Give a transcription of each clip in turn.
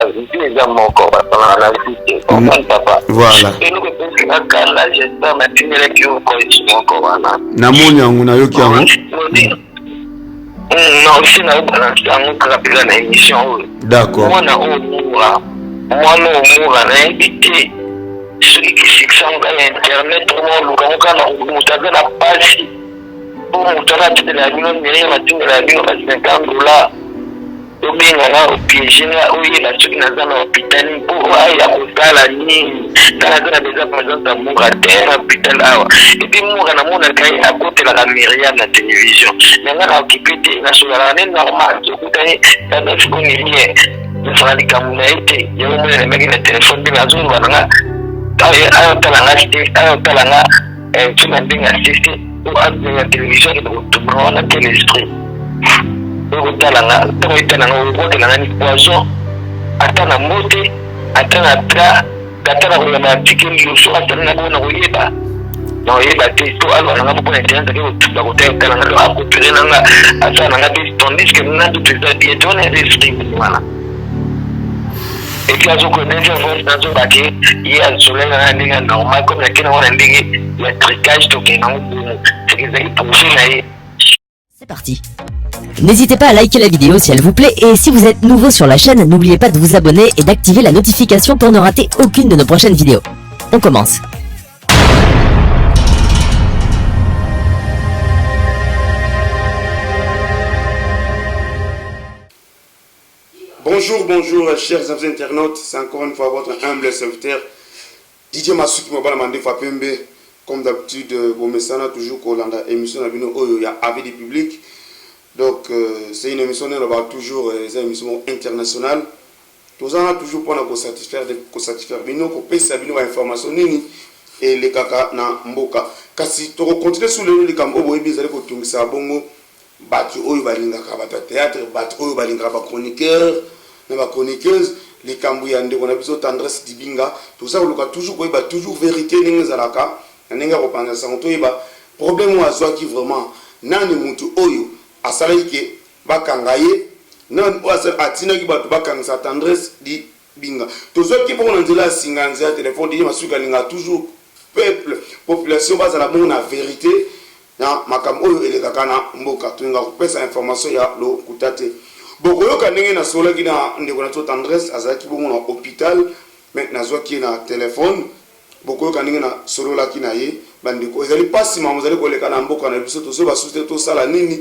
Vie eza moko, basanganaka na vie te, comprendre papa. Voilà. Eloko epesi nga kanda, j'espère natindelaki yo voice moko wana. Namoni yango, nayoki yango. Non, si naobalance yango kaka mpenza na émission oyo. D'accord. Mwana oyo mura, mwana oyo mura, nayebi te soki kisikisa yango kaka na internet, oma oluka yango kaka na moto aza na pasi, mpo moto wana atindela ya bino miriam, atindela ya bino ba 50 dollar, obenga nga, opiéger nga, oyeba soki naza na hôpital mpo aya kosala nini. Nga naza na besoin présence ya Mura te na hôpital awa. Et puis Mura, namonaka ye akotelaka Miriam na télévision, mais nga na okipe te, nasolalaka ne normal. Tokutani tata sikoni bien, nasala likambo na ye te. Yango moni nameki na telefone nde nazoloba na nga, ayotala nga te, ayotala nga so na ndenge asese o na télévision, akende kotuma wana. Quel esprit okotala nga? Ntango etala nga, okotela nga ni poison, ata na mbote, ata na plat, ata na koyamba, atike liboso asali na bongo, na koyeba, na koyeba te. To aloba na nga moko na internet, ake kotuba kotala etala nga, to akopere na nga, asala na nga te, tandis que nga ndoto eza bien te. Wana eza esprit wana. Et puis azoko deuxième voice, nazoba ke ye asolaka na ndenge ya normal, comme nakende yango na ndenge ya trucage, tokende yango bongo, c'est que ezali projet na ye. C'est parti. N'hésitez pas à liker la vidéo si elle vous plaît et si vous êtes nouveau sur la chaîne, n'oubliez pas de vous abonner et d'activer la notification pour ne rater aucune de nos prochaines vidéos. On commence. Bonjour, bonjour, chers amis internautes. C'est encore une fois votre humble serviteur, DJ Masuki Mobala Mandefa Pembe. Comme d'habitude, bomesana toujours kolanda émission na bino oyo ya avis du public. Donc, c'est une émission on va toujours, c'est une émission internationale. Tozana toujours mpona kosatisfaire bino, kopesa bino bainformation nini elekaka na mboka. Kasi tokocontinuer sur lelo likambo oyo boyebi ezali kotungisa bongo bato oyo balingaka bato ya théâtre, bato oyo balingaka bachroniqueur na bachroniqueuse, likambo ya ndeko na biso Tendresse Dibinga. Toza koluka toujours koyeba toujours vérité ndenge ezalaka na ndenge ya kopanza sango, toyeba problème oyo azwaki vraiment nani, motu oyo asalaki ke bakanga ye nani, oyo atindaki bato bakangisa Tendresse Dibinga. Tozwaki bongo na nzela ya singa ya nzela ya telefone. Didi Masuki alingaka toujours peuple, population bazala bongo na vérité na makambo oyo elekaka na mboka. Tolinga kopesa information ya lokuta te. Bokoyoka ndenge nasolaki na ndeko na biso Tendresse, azalaki bongo na hôpital, mais nazwaki ye na telefone. Bokoyoka ndenge nasololaki na ye. Bandeko, ezali mpasi makambo ezali koleka na mboka na biso. Tozoyeba susu te tosala nini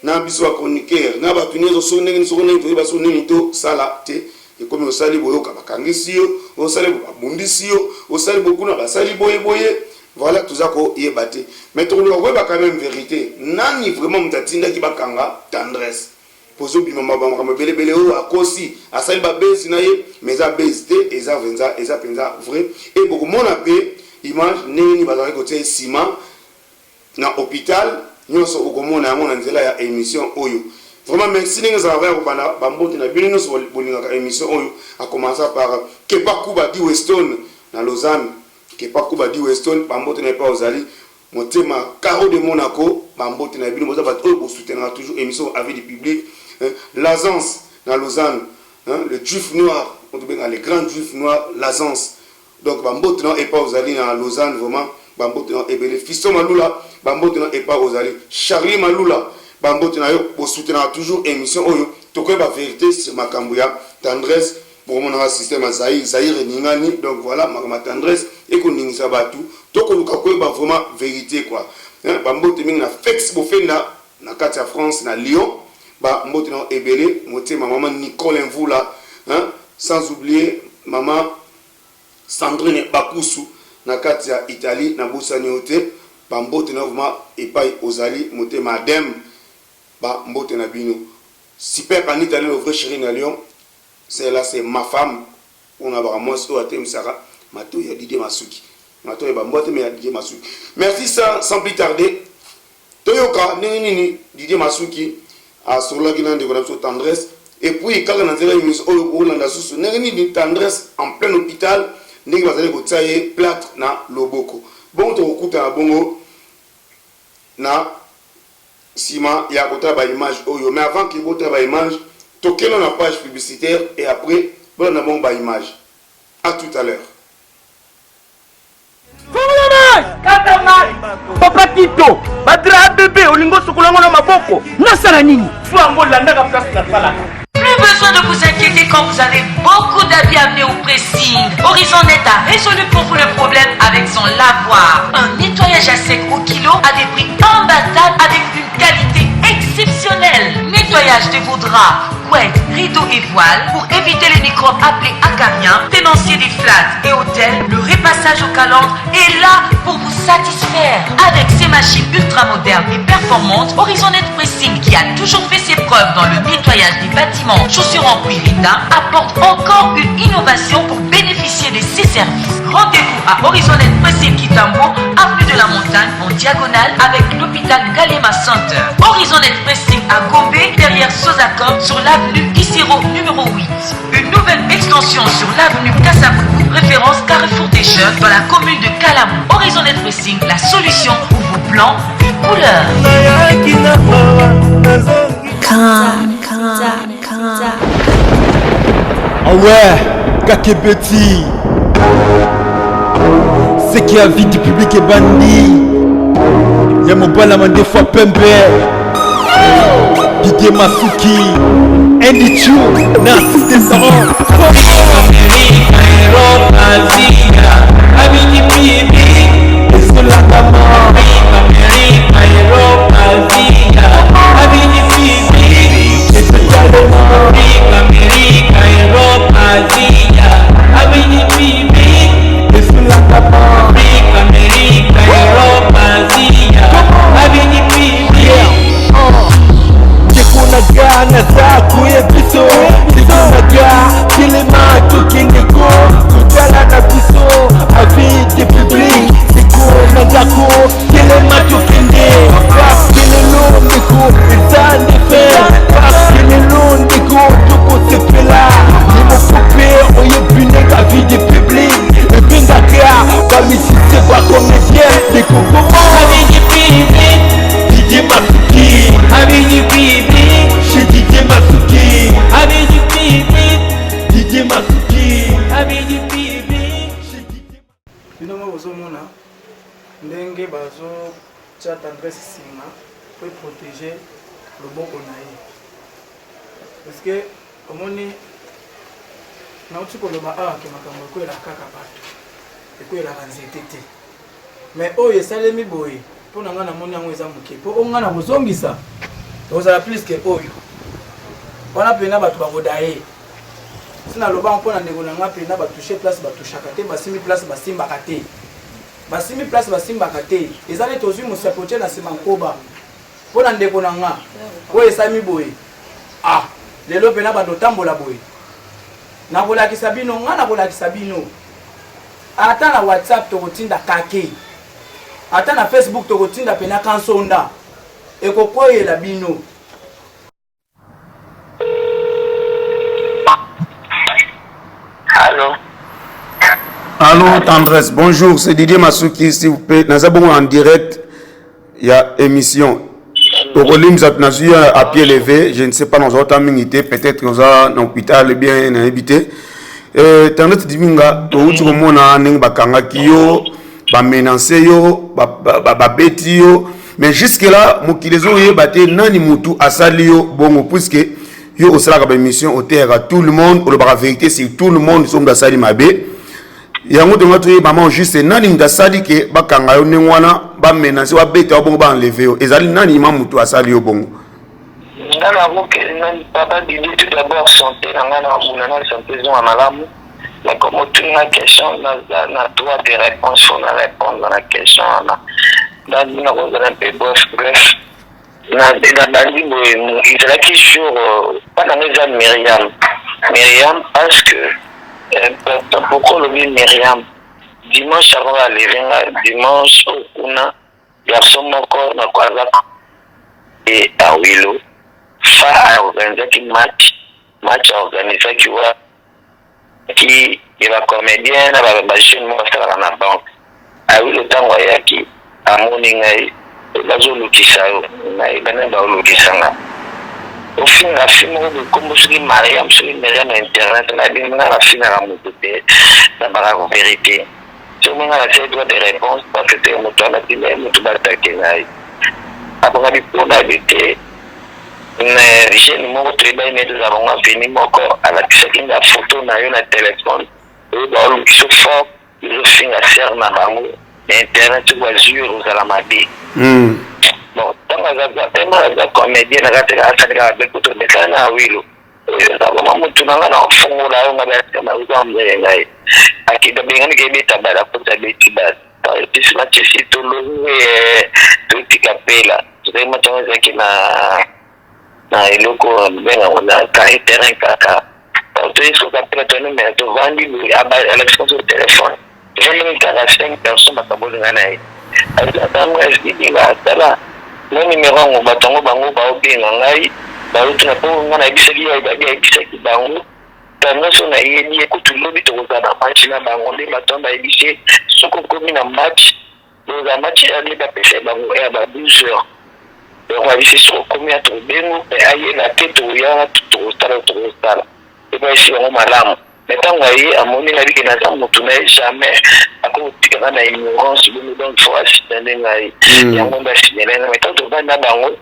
na biso bachroniqueur na bato nyonso. Soki ndenge, soko ndenge, toyeba so nini tosala te. Ekomi osali, boyoka bakangisi yo, osali, babundisi yo, osali bokuna, basali boyeboye. Voilà, toza koyeba te, mais tokoluka koyeba quand même vérité, nani vraiment moto atindaki bakanga Tendresse. Pozobima makambo ebelebele oyo akosi, asali babezi na ye, mais eza base te, eza mpenza, eza mpenza vrai. E bokomona mpe image ndenge nini bazalaki kotia nsima na hôpital nyonso, okomona yango na nzela ya émission oyo. Vraiment merci ndenge ezalaka ya kobanda. Bambote na bino nyonso bolingaka émission oyo, à commencer par Kepa Kuba Di Weston na Lausanne. Kepa Kuba Di Weston, bambote na epa ozali. Motema Caro de Monaco, bambote na bino, boza bato oyo bosoutenaka toujours émission avis du public. Lazance na Lausanne, hein, le juif noir, on tobenga le grand juif noir Lazance. Donc bambote na epa ozali na Lausanne, vraiment bambote na ebele. Fiston Malula, bambote na epa ozali. Charlie Malula, bambote na yo, bosoutenaka toujours émission oyo. Tokoyeba vérité sur makambo ya Tendresse. Bokomonaka système ya Zaire, Zaire eningani. Donc voilà, makambo ya Tendresse ekoningisa bato, tokoluka koyeba vraiment vérité quoi. Bambote mingi na Fex Bofenda na kati ya France, na Lyon, bambote na ebele. Motema mama Nicole Mvula, hein? Sans oublier mama Sandrine Bakusu na kati ya Italie, nabosani yo te. Bambote na vraiment epai ozali. Motema Adem, bambote na bino. Super Anita, le vrai chéri na Lyon, c'est là, c'est ma femme. Mpona baka mwasi oyo atemisaka matoi ya Didier Masuki, matoi ya bambwa te, mais ya Didier Masuki. Merci. Sans plus tarder, toyoka ndenge nini Didier Masuki asololaki na ndeko na biso Tendresse. Et puis kaka na nzela émission oyo, olanda susu ndenge nini Tendresse en plein hôpital, ndenge bazali kotia ye plâtre na loboko. Bongo tokokutana bongo na nsima ya kotala baimage oyo. Mais avant ke botala baimage, tokende na page publicitaire et après. Bolanda bongo ba image. A tout à l'heure. Kata mai papa Tito, badra bebe olingi osokola yango na maboko, nasala nini? Fo yango olandaka place nasalaka. Plus besoin de vous inquiéter quand vous avez beaucoup d'habits à amener au pressing. Horizonnet a résolu pour vous le problème avec son lavoir. Un nettoyage à sec au kilo à des prix imbattables avec une qualité exceptionnelle. Nettoyage de vos draps, couettes, rideaux et voiles pour éviter les microbes appelés acariens, tenanciers des flats et hôtels. Le repassage au calandre est là pour vous satisfaire. Avec ses machines ultra modernes et performantes, Horizonnet Pressing, qui a toujours fait ses preuves dans le nettoyage des bâtiments, chaussures en cuir et daim, apporte encore une innovation pour bénéficier de ses services. Rendez-vous à Horizonnet Pressing Kitambo, avenue de la Montagne, en diagonale avec l'hôpital Galema Center. Horizonnet Pressing à Gombe, derrière Sozacom, sur l'avenue Isiro numéro 8. Une nouvelle extension sur l'avenue Kassavubu, référence Carrefour des Jeunes, dans la commune de Kalamu. Horizonnet Pressing, la solution pour vos plans et couleurs. Ah ouais, Kakebeti. Ce qui a vie du public est bandit. Ya mobala mandefa pembe. Didier Masuki. Andy Chu. Narcisse des Sarons. Bino moko bozomona ndenge bazotia Tendresse singa po e proteger loboko na ye parce que omoni nauti koloba awa ke makambo ekwelaka kaka bato, ekwelaka nzete te. Mais oyo esalemi boye mpo na ngai namoni yango eza moke, mpo oyo ngai nakozongisa ekozala plus ke oyo wana mpena bato bakodaye. Si naloba mpo na ndeko na ngai mpena batouche place batouchaka te, basimbi place basimbaka te, basimbi place basimbaka te, eza neti ozwi mosapi otie na nsima nkoba. Mpo na ndeko na nga oyo esalemi boye, ah lelo mpena bando otambola boye, nakolakisa bino, ngai nakolakisa bino ata na WhatsApp tokotinda kake, ata na Facebook tokotinda mpena kansonda ekokweyela bino. Allô? Allô Tendresse, bonjour, c'est Didier Masuki, s'il vous plaît. Naza bongo en direct, il y a émission. Tokolimisa nazwi à pied levé, je ne sais pas naza ota mingi te, peut-être oza na hôpital bien nayebi te. Euh, Tendresse Dibinga, touti komona ndenge bakangaki yo, bamenance yo, babeti yo, mais jusque là mokili ezoyeba te nani mutu asali yo bongo, puisque yo osalaka ba émission, oteyaka tout le monde, olobaka vérité sur tout le monde, so mutu asali mabe yango tonga toyeba ma juste nani mutu asali ke bakanga yo ndenge wana, bamenance, babeta yo bongo, baenleve yo, ezali nani ma mutu asali yo bongo? Nga nakokende nani papa Didi, tout d'abord santé na nga na buna na santé ezonga malamu, mais comme otuni nga question, naza na droit de réponse, faut na répondre na question wana. Nakozala mpe bref bref. Nabandi boye, ezalaki jour mpa nanga eza Myriam, Myriam, parce que pourquoi olobi Myriam? Dimanche avant baleve nga, dimanche oyo kuna, garçon moko aza e Awilo fa aorganizaki match, match aorganizaki waki ya bacomédien na bajeune moko asalaka na banque. Awilo ntango ayaki amoni ngai, bazolukisa yo, nayeba nani baolukisa nga. Ofinga fi moko boye kombo soki Mariam soki Miriam na internet na bino nga na fingaka mutu te na baka verite soki nga na sali droit de reponse parce que mutu wana bino ye mutu ba attaque ngai abonga bipona bi te na jeune moko toyebani naye tozala bango aveni moko alakisaki nga photo na yo na telefone oyo baolukiso fort Ozo finga sœur na bango na internet soki bazui yo ekozala mabe. Bon tango aza tellement aza comedien na kati asali kaka be kutu mesana na awilo oyo oza vraiment mutu na nga na ofungola yo nga be oza mbele ngai akenda bengani kebeta bala kota beti bala epesi match esi tolongwe totika pela tozali match yango ezalaki na na eloko babengaka na carré terrain kaka toye soka mpe toyani me tovandi boye alakisi biso telefone tovandi kaka 5 personnes bakaboli ngai na ye atango esibinga tala na nimero yango bato yango bango baobenga ngai bazotuna mpo ngai nayebisaki ye babi ayebisaki bango tendance oyo nayebi ye kutu lobi tokozala na match na bango nde bato yango bayebisi ye soki okomi na match Boza match ya nde bapesa bango ya ba 12 heures donc babisi soki okomi ya tokobengo me ayeba te tokoya wana tokosala tokosala ebayesi bango malamu me ntango aye amoni nga bike naza motu na ye jamais akotika nga na ignorance bongo donc fo asignale ngai yango nde asignale ngai me ntango tovandi na bango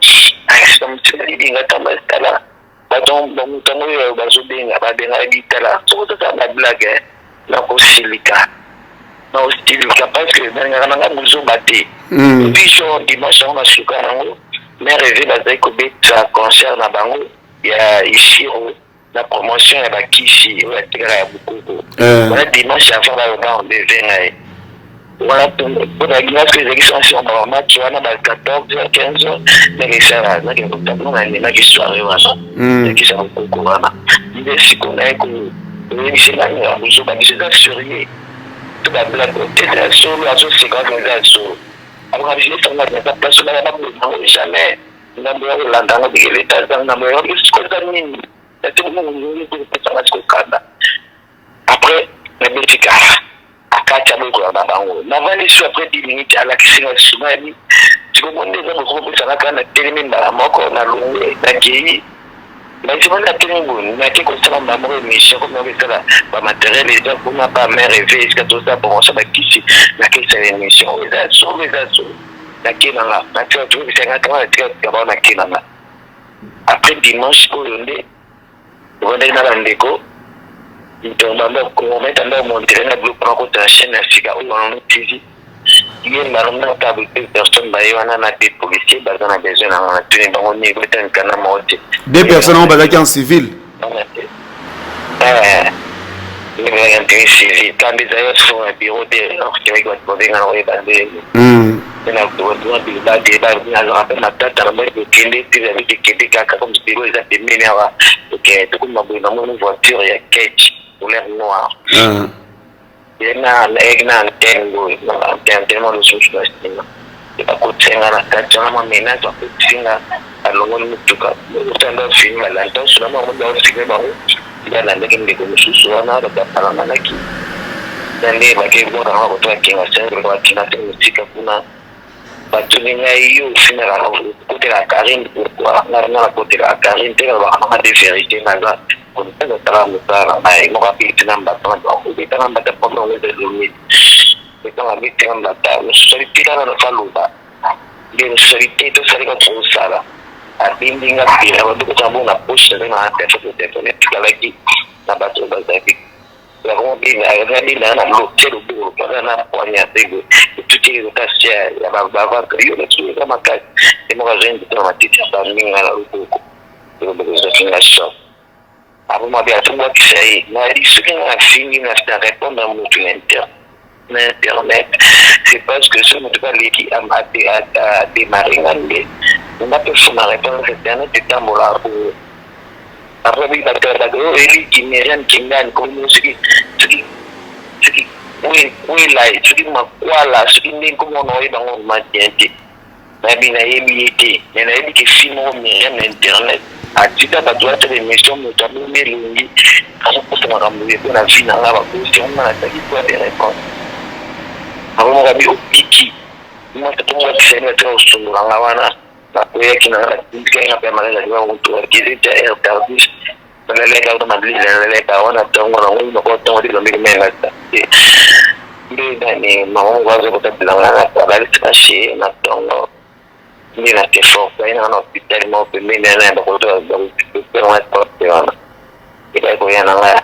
ayesika motima libinga ntango tala bato moto yango oyo bazobenga babenga bitala soki tozala ba blague nakosilika nakosilika parce que nalingaka na nga bozoba te. Biso dimanche yango na suka nango mare eve bazali kobeta concert na bango ya isiro na promotion ya bakisi oyo atekaka ya bokoko wana dimanche avant baloba rendez-vous ngai wana mpona dimanche ezalaki sansi ba match wana ba 14 h 15 h ndenge esala nakende kotanga nandimaki soirée wana nakisa bokoko wana nde sikoyo naye koyebisi nani ya bozoba biso eza sérieux to ba blague te eza solo azoseka wana eza solo akoka biso esanga eza place baya baboma jamais ngambo ya kolanda yango bike leta aza ngambo ya sikoyo eza nini natebongo sikokanda après nabeti kara akati abokola na bango navandi su après 10 minutes alakisi nga lisusu nayebi sikoyo nde eza bokopesanga kaka natelemi mbala moko nalongwe nakei nasima natelemi boye nake kosala mbala moko émission komi nako esala bamateriel eza kuna ba mare eve esika tosala promotion bakisi nakesala émission oyo eza solo eza solo nake nanga natika tokobisanga ntango natika tika bao nake nanga après dimanche oyo nde ovandaki na bandeko banda omontere na biloko nakota na chaîne ya sika oyo banono tv ye mbala moko deux personnes baye wana na deux policiers baza na besoin na nga natuni bango nini beta mikanda moko te. Deux personnes yango bazalaki en civil? Nde bazalaki en tenue civile kambe ezali basusu na bureau te okebaki bato babenga na koyeba nde nazalaka mpe matata na moi kokende te ezali kokende kaka comme bureau eza pembeni awa okende tokoma boye namoni voiture ya ketch couleur noire na na antenne boye na antenne mwa lisusu na nsima bakotisenga na kati wana mwa menage bakotisenga balongoli motuka otanda ofilme balanda osula bango baofilme bango balandaki ndeko mosusu wana bato bapalanganaki na nde bakebwaka yango bakoto bakinga sengo bakinga te mosika kuna batuni ngai yo ofingaka okotelaka Carine pourquoi ngai nga nakotelaka Carine te nalobaka nanga de verité naza nazatala mosala na ngai moko abeti na mbata obeta na mbata problème yango eza limite etanga abeti na mbata mosusu abi tika nano faloba nde mosusu abi te tosali kaka kosala abindi nga pira babikota bongo na poche naza na telefone telefone etikalaki na bato oyo bazalaki abina na lotie loboko aza na poignard te boye etuti kasi ya bavatre yo naki eza makasi ye moko azwi nzete na matiti abambi nga na loboko loboko ezwaki nga choc aboma be atobwakisa ye nali soki nga nafingi na répondre motu na inter na internet c'est parce que soki motu aleki adémarre nga nde nga mpe fo na répondre internet etambolaka bongo Après bi bato ya bato oyo eliki Myriam Kingani kombo soki soki soki kwela soki makwala soki ndenge kombo na oyeba yango vraiment bien te nayebi nayebi ye te mais nayebi ke fille moko Myriam na internet atika bato batala émission moto abomi elongi azokosa makambo ye mpo na vie na nga bakosi yango nga nataki droit de réponse yango moko abi opiki mwasi atomwakisa ye bato ya kosundola nga wana. Nakweyaki na nga, natikaki nga mpe mariage alingaka kotoka kizita air tardif. Nalalaki na mablile, nalalaki wana ntongo nango moko ntongo te lombi menga te nde nani mama moko aza kotatela nga abalisi kashe na ntongo nde na te force aye nanga na hôpital moko pembeni wana ya bakoto bakote wana ebaki koya na ngai,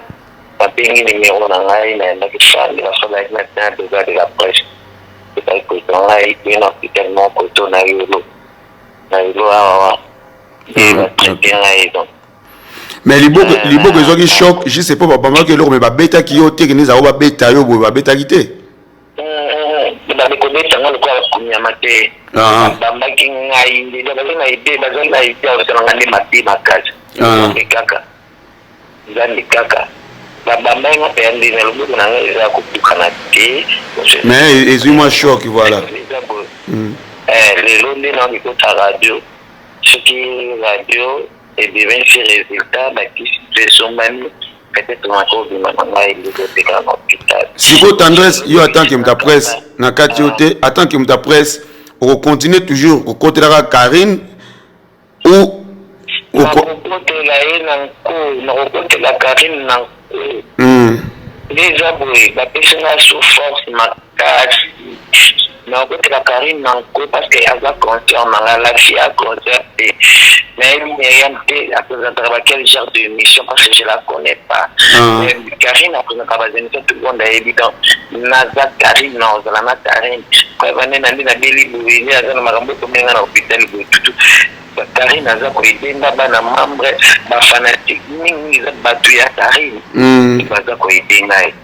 babengi nimero na ngai, nayambaki fande basolaki na tina besoin de la presse, ebaki kozwa ngai toye na hôpital moko koto na yolo na yolo awa nde batraite ngai donc. Mais liboko liboko ezwaki choc juste mpo babambaki eloko, mais babetaki yo te, kende ezalako babeta yo boye, babetaki te. Bande kobeta nga lokola nyama te. Babambaki ngai nde bazali na idée, bazali na idée ya kosala nga nde mabe makasi. Nzambe kaka, Nzambe kaka, babambaki nga mpenza nde na loboko na ngai eza kobukana te. Mais ezwi mwa choc, voilà. Eza boye. Lelo nde naoki kota radio, soki radio ebimisi résultat, bakisi mpe esombami, peut-être nakobima na ngai eloko etekaka na hôpital. Sikoyo Tendresse, yo en tant que moto ya presse, na kati yo te, en tant que moto ya presse, okocontinue toujours kokotelaka Karine ou Nakokotela ye na nko, nakokotela Karine na nko. Nde eza boye, bapesi nga so force makasi, nakokotela Karine na nko parce que aza concert na nga, la fille a concert te. Nayebi Myriam te apresentaka ba quel genre de émission parce que je la connais pas. Mais Karine apresentaka ba émission, tout le monde ayebi. Donc naza Karine, na ozala na Karine preuve nde na nde nabeli boye, nde aza na makambo ekomenga na hôpital boye tutu. Karine aza koyede nga, bana membre bafanatique mingi eza bato ya Karine. Baza koyede ngai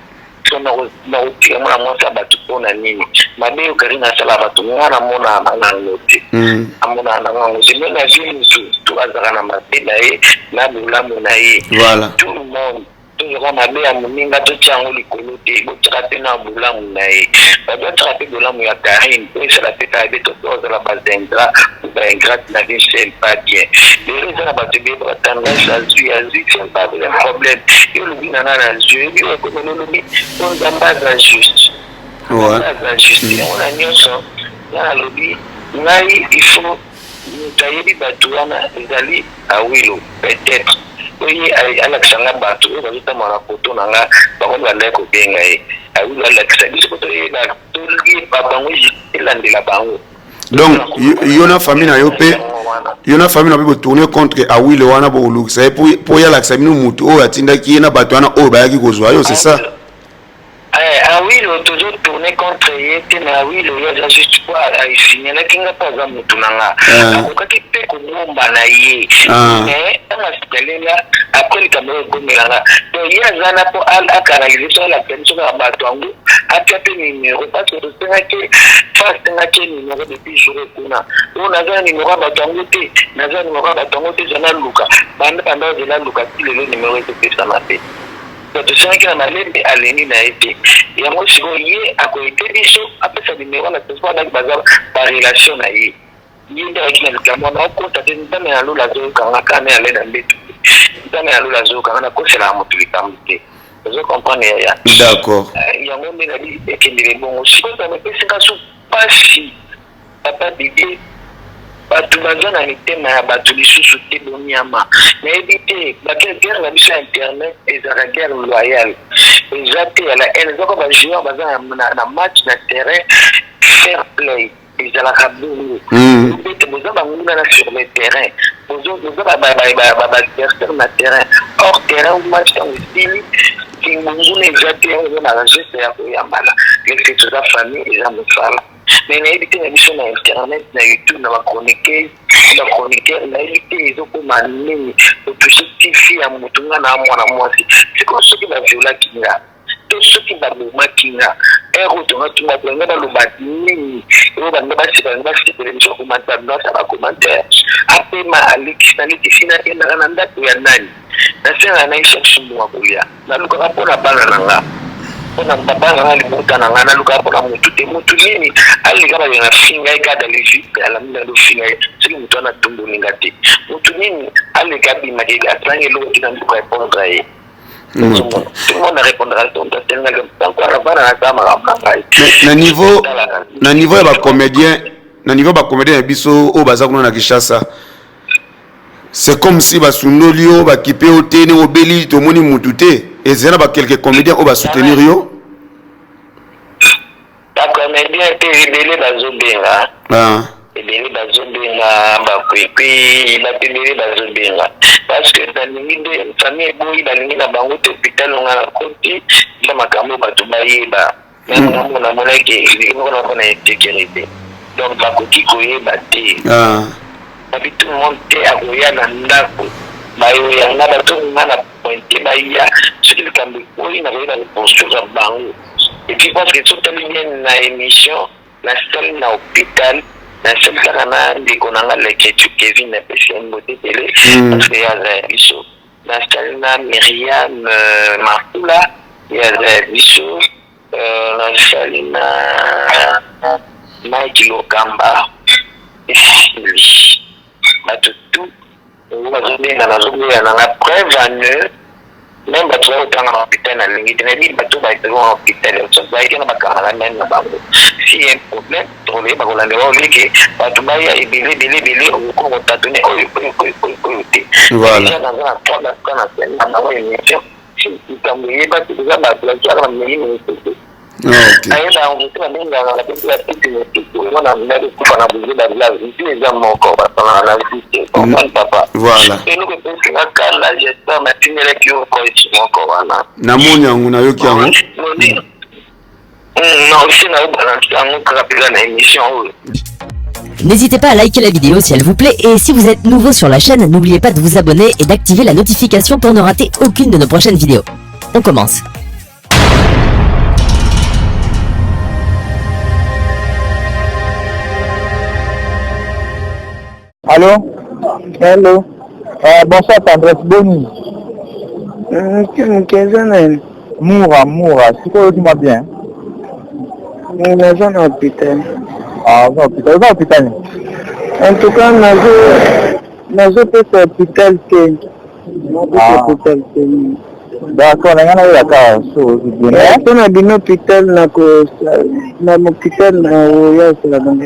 so nakotika mwana mwasi ya bato mpona nini? Mabe oyo Karine asala bato, nga namona na nango te. Amonaka na ngango te. Me na vie, motu to azalaka na mabe na ye na bolamu na ye. Tout le monde tozwaka mabe ya moninga, totia yango likolo te, botiaka mpe na bolamu na ye. Bato batiaka mpe bolamu ya Karine po esala mpe kaka be to ozala bazingra ou baingrate na vie, c'est pas bien. Lelo eza na bato ebele batendance, azwi azwi, c'est pas un problème. Yo olobi na nga nazwi, oyebi oyo ekomela, olobi po Nzambe aza juste. Aza juste yango na nyonso. Nga nalobi ngai, il faut moto ayebi bato wana ezali Awilo, peut-être oyo ye alakisa nga bato oyo bazotambola na poto na nga, bango bandaki kobenga ye. Awilo alakisa biso po toyeba, toyeba bango, elandela bango. Donc yo na famille na yo mpe, yo na famille na mpe botourne contre Awilo wana, bokolukisa ye mpo ye alakisa bino motu oyo atindaki ye na bato wana oyo bayaki kozwa yo, c'est ça? Awilo, tozo tourne contre ye te, mais Awilo ye aza juste po asignalaki nga mpo aza motu na nga. Akokaki mpe kobomba na ye, mais ntango asignale nga, après likambo oyo ekomela nga, donc ye aza na mpo acanalize so, alakisa biso kaka bato yango, atia mpe numero parce que tosengaki fa, asengaki numero depuis jour kuna oyo. Naza na numero ya bato yango te, naza na numero ya bato yango te. Eza naluka banda banda ozela aluka ti lelo, numero ezopesama te. Tosengaki na malembe, alingi na ye te. Yango sikoyo ye akoyete biso apesa numero na telefone anaki baza barelation na ye. Ye nde ayaki na likambo wana. Okota te, Nzambe na lola azoyokanga kaka na yale na mbeto te. Nzambe na lola azoyokanga, nakoselaka moto likambo te. Ozo comprendre, yaya? D'accord. Yango nde nabi ekendele bongo. Sikoyo nzambe epesinga so pasi, papa Didier, bato baza na mitema ya bato lisusu te, bonyama nayebi te. Guerre na biso ya internet ezalaka guerre loyale, eza te ya la haine. Eza ko bajoueur baza na match na terrain, fair play ezalaka bongo. Bete boza banguna na sur le terrain, boza baadversaire na terrain, hors terrain ou match ntango esili, kingunguna eza te. Eza na geste ya koyambana leke, toza famille, eza mosala. Mais nayebi te na biso na internet, na YouTube, na bachroniqueuse, bachroniqueur, nayebi te ezokoma nini. Otouche tifi ya motu, nga na mwana mwasi. Sikoyo soki baviolaki nga to soki babomaki nga, ere oyo tonga tunga nga baloba nini? Oyo banda baseka, nga basepele biso bakomata bacommentaire. Apema alekisi, nalekisi, nakendaka na ndako ya nani? Nasengaka na ye chaque sumbunga kolia, nalukaka mpona bana na nga, mpona bana na libota na nga, nalukaka mpona motu te. Motu nini aleka balinga na finga ye kaka levi alami na lofinga ye? Soki motu wana atombolinga te, motu nini aleka abimaki asangi eloko te na nduka répondre ye? Tout le monde répondra bana na makambo na ngai. Na niveau ya bacomédien. Na niveau ba comédien na biso oyo baza kuna na Kinshasa. C'est comme si basundoli yo, bakipe yo te, ndenge obeli tomoni mutu te. Ezali na ba quelques comédiens oyo ba soutenir yo. Ba comédien mpe ebele bazobenga. Ah. Ebele bazobenga bakwikwi, bato ebele bazobenga parce que balingi nde famille eboyi, balingi na bango te hôpital nga na koti eza makambo bato bayeba. Meme nga moko namonaki moko na na insécurité, donc bakoki koyeba te. Ah. Babi tout le monde te akoya na ndako, bayoya nga bato nga na pointe baya, soki likambo ekweyi nakoyeba kopoursuivre bango. Et puis parce que soki otali bien na émission nasali na hôpital, nasali kaka na ndeko na nga Leketu Kevin, napesi ye mbote ebele parce que ye aza ya biso. Nasali na Myriam Makula, ye aza ya biso. Nasali na Mike Lokamba, esili bato tout oyo bazobenga, nazoboya nanga preuve en eux. Même bato bakotanga na hôpital nalingi te, nayebi bato baetaka na hôpital bayaki na bakangana meme na bango. Si y a un problème tokoyeba kolandela oleke bato baya ebele ebele ebele, okokoma kotatone oyo oyo oyo oyo oyo te. Voilà. Déjà naza na trois bato na scène na bango émission, si likambo eyebaki eza bato bakiaka na meli mosusu. Ah, ok. Ayeba yango te, babengaka na biso ya titi mosusu omona ndako ekufa na buzu ba village nti eza moko basalaka na vie te, comprendre papa. Voilà. Eloko epesinga kanda, j'espère natindelaki yo voice moko wana. Namoni yango, nayoki yango. Non, aussi naobalance yango kaka mpenza na émission oyo. N'hésitez pas à liker la vidéo si elle vous plaît et si vous êtes nouveau sur la chaîne, n'oubliez pas de vous abonner et d'activer la notification pour ne rater aucune de nos prochaines vidéos. On commence. Allô? Hello. Bonsoir Tendresse, boni? Moke eza nani? Moura, Moura, sikoyo oyoki mwa bien? Naza na hôpital. Ah, oza hôpital, oza hôpital nini? En tout cas, nazo nazopesa hôpital te. Nazopesa Ah. hôpital te. D'accord, na ngai nayeba kaka so oyoki bien. Mais Mpo na bino hôpital na ko na hôpital na oya osala bango.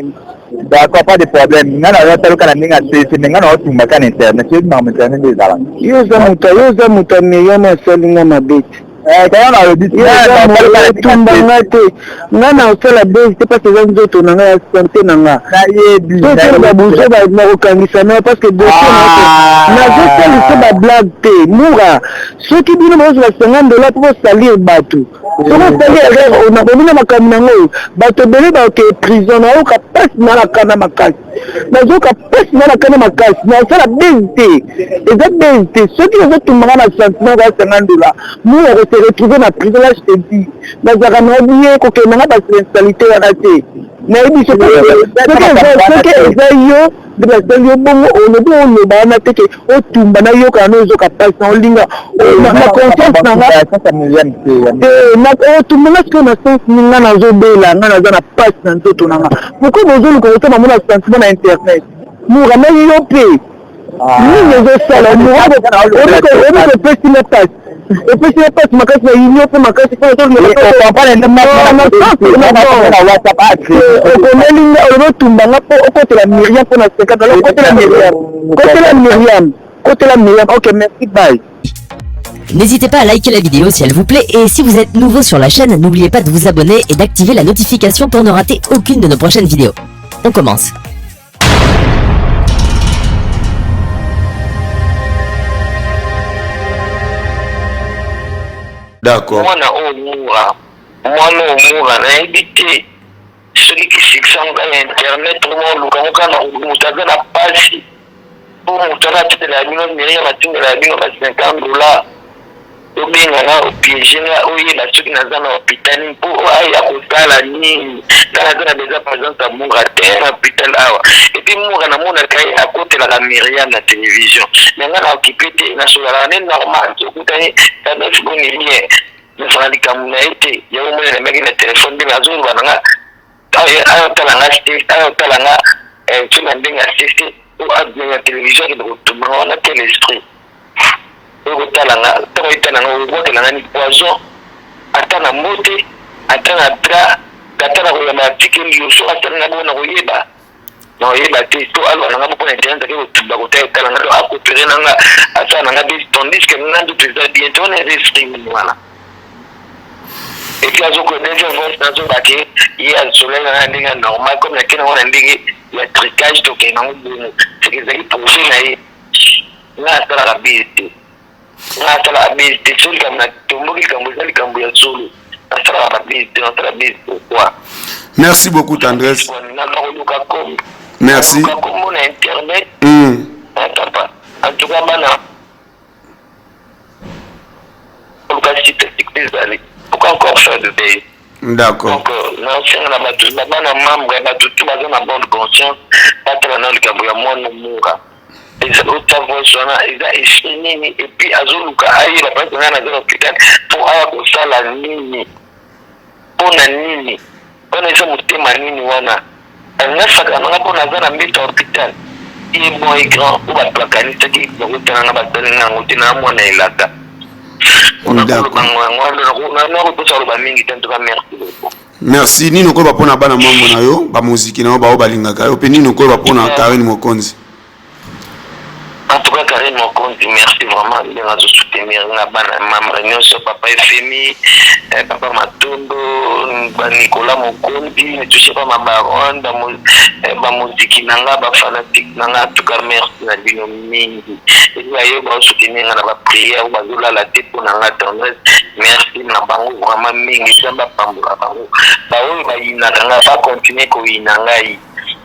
D'accord, pas de problème. Ngai naza taluka na ndenge ya sese, mais ngai naotumba kaka na internet. Oyebi makambo internet nde ezalaka. Yo oza moto, yo oza moto ya Miriam asali nga mabe te. Eh, kaka nalobi Yo oza moto otumba nga te. Nga na osala base te parce que eza nzoto na nga ya santé na nga. Nayebi. Soki babuzo nakokangisa na yo parce que dossier Ah. nazosalisa ba blague te. Mura, soki bino bozwa 50 dollars mpo bosalir bato, soki osali erreur nakomi na makambo nango oyo bato ebele baoke prison. Nayoka mpasi na nakanda makasi, nazoka mpasi na nakanda makasi, nasala base te, eza base te. Soki ozotumbanga na sentiment okoya 50 dollars, mura kose retrouver na prison. Là je te dis, nazalaka na ye kokende nanga basensalite wana te. Nayebi soki eza yo nde basali yo bongo, olobi oloba wana te ke otumba, nayokana na ozoka mpasi na olinga na conscience na nga te. Otumba nga sikoyo na sens ni nga nazobela, nga naza na mpasi na nzoto na nga. Pourquoi bozoluka kosala bango na sentiment na internet? Mura, na yo mpe nini ezosala? Mura, obi kopesi nga mpasi, epesi nga mpasi makasi na union mpe makasi mpo okomeli nga, olobi otumba nga mpo okotela Miriam mpo na 50. Alors kotela Miriam, kotela Miriam, kotela Miriam. Ok, merci, bye. N'hésitez pas à liker la vidéo si elle vous plaît et si vous êtes nouveau sur la chaîne, n'oubliez pas de vous abonner et d'activer la notification pour ne rater aucune de nos prochaines vidéos. On commence. D'accord. Mwana oyo Mura, mwana oyo Mura, nayebi te soki kisikisa nga ya internet oma oluka ngo kaka na moto aza na pasi, mpo moto aza atindela bino Miriam, atindela bino ba 50 dollars, obenga nga, opiéger nga, oyeba soki naza na hôpital nini mpo aya kosala nini. Nga naza na besoin présence ya Mura te na hôpital awa. Et puis Mura namonaka ye akotelaka Miriam na télévision, mais nga na okipe te, nasolalaka nde normal. Tokutani, tandasi boni bien, nazala likambo na ye te. Yango moni nameki na telefone nde nazoloba na nga, ayotala nga, ayotala nga so na ndenge ya sese oyo ya télévision akende kotumba wana. Quel esprit oyo kotala nga? Ntango etala nga, obwakela nga ni poison, ata na mbote, ata na drap, ata na koyamba, atike liyoso asala nga bongo na koyeba. Nakoyeba te to aloba na nga moko na internet ake kotumba kotala etala nga to a coopere na nga asala na nga bise tandis que nga nzoto eza bien te wana eza esprit nini wana et puis azoko deuxième voice nazoba ke ye asololi na nga na ndenge ya normal comme nake nango na ndenge ya tricage tokende nango bongo seke ezali projet na ye nga asalaka bise te Nga nasalaka buzz te soki likambo na tomboki likambo eza likambo ya solo nasalaka ba buzz te nasala buzz pourquoi? Merci beaucoup tendresse. Nakoluka kombo. Merci. Nakoluka kombo na internet. Papa en tout cas bana koluka site site ezali pourquoi encore faire de buzz? D'accord. Donc nasenga na bato na bana membre ya bato tout baza na bonne conscience batala na likambo ya mwana mura. Eza ota voice wana eza esprit nini et puis azoluka ayeba place ngai naza na hopital po aya kosala nini pona nini wana eza motema nini wana alingi asakana na ngai po naza na mbeto ya hopital ye bon et grand oyo bato bakanisaki bakotana nga basali nga yango te na mwana elaka nakoloba yango wana nakoposa koloba mingi te en tout cas merci beaucoup. Merci nini okoloba pona bana mambo na yo ba moziki na yo baoyo balingaka yo pe nini okoloba pona Carine Mokonzi? En tout cas Carine Mokonzi merci vraiment ndenge azo soutenir nga bana membre nionso papa Efemi eh, papa Matondo ba Nicolas Mokonzi ne touchez pas ma baronne ba, eh, ba moziki na nga ba fanatique na nga en tout cas merci na bino mingi epi baye bao soutenir nga na ba prière bazolala te mpo na nga tendresse merci na bango vraiment mingi nzambe apambola bango baoyo bayinaka nga ba continuer koyina ngai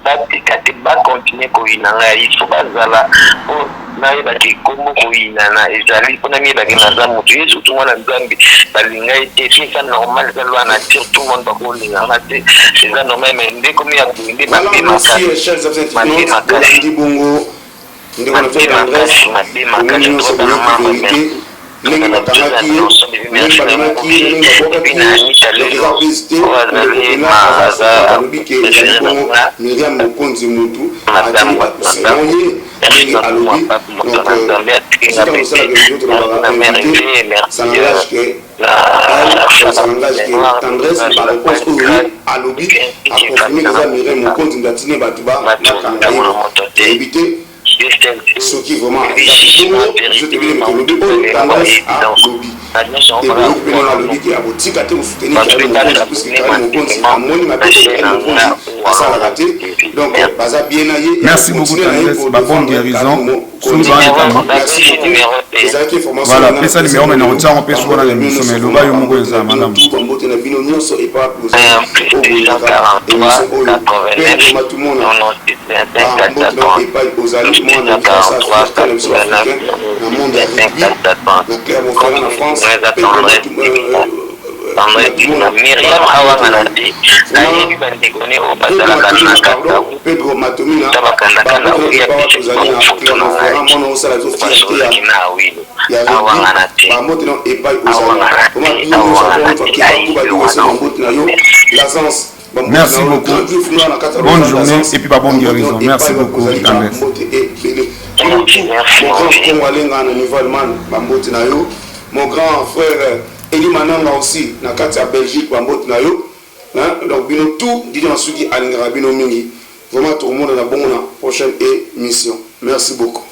batika te ba continuer koyina ngai il faut bazala mpo nayeba ke kombo koyinana ezali mpo namiyeba ke naza moto ye surtout mwana nzambe balinga ye te fi eza normal eza loi nature tout le monde bakolinga nga te eza normal mais nde komi ya boye nde mabe makasi mabe makasi Ndeko na biso Tendresse, bomoni nionso boyoki verite ndenge bakangaki ye, ndenge bamemaki ye, ndenge babwakaki ye, donc eza buzz te, ndeko pena aza servante alobi ke ezali bongo Myriam Mokonzi mutu atindi batu selon ye ndenge alobi, donc biso tango tosalaka emission tolobaka invite ça n'engage que elle, ça n'engage que Tendresse na ba reponse oyo ye alobi a confirme que eza Myriam Mokonzi mutu atindi batu ba bakanga ye, toyebi te. Soki vraiment eza bongo biso toyebi nde moto olobi oyo tendresse alobi te boyoki mpe ndenge alobi ke akotika te kosoutenir Carine Mokonzi puisque Carine Mokonzi amoni mabe oyo Carine Mokonzi asalaka te donc baza bien na ye Merci beaucoup tendresse ba bonne guérison soki ba likambo merci beaucoup ezalaki information voilà pesa numéro mais nakotia yango mpe soki wana na émission mais loba yo moko eza malamu bambote na bino nyonso epa bozali oyo bolingaka émission oyo mpe matumona Ba mbote na yo epayi ozali mwana na biso ya fierté na biso ba africain na monde ya rugby na Clermont-Ferrand na France Pedro Matumona pardon Pedro Matumina ba mbote na yo epayi wapi ozali na Clermont-Ferrand mwana osala biso fierté ya ya rugby ba mbote na yo epayi ozali vraiment bino nyonso encore une fois Kebakuba USA ba mbote na yo Lazance Merci beaucoup. Bonne journée et puis ba bonne guérison. Merci beaucoup Tendresse. Mon grand Congo Alenga na niveau Allemagne, ba mbote na yo. Mon grand frère Eli Mananga aussi na kati ya Belgique, ba mbote na yo. Hein? Donc bino tout Didier Masuki alingaka bino mingi. Vraiment tokomona na bongo na prochaine émission. Merci beaucoup.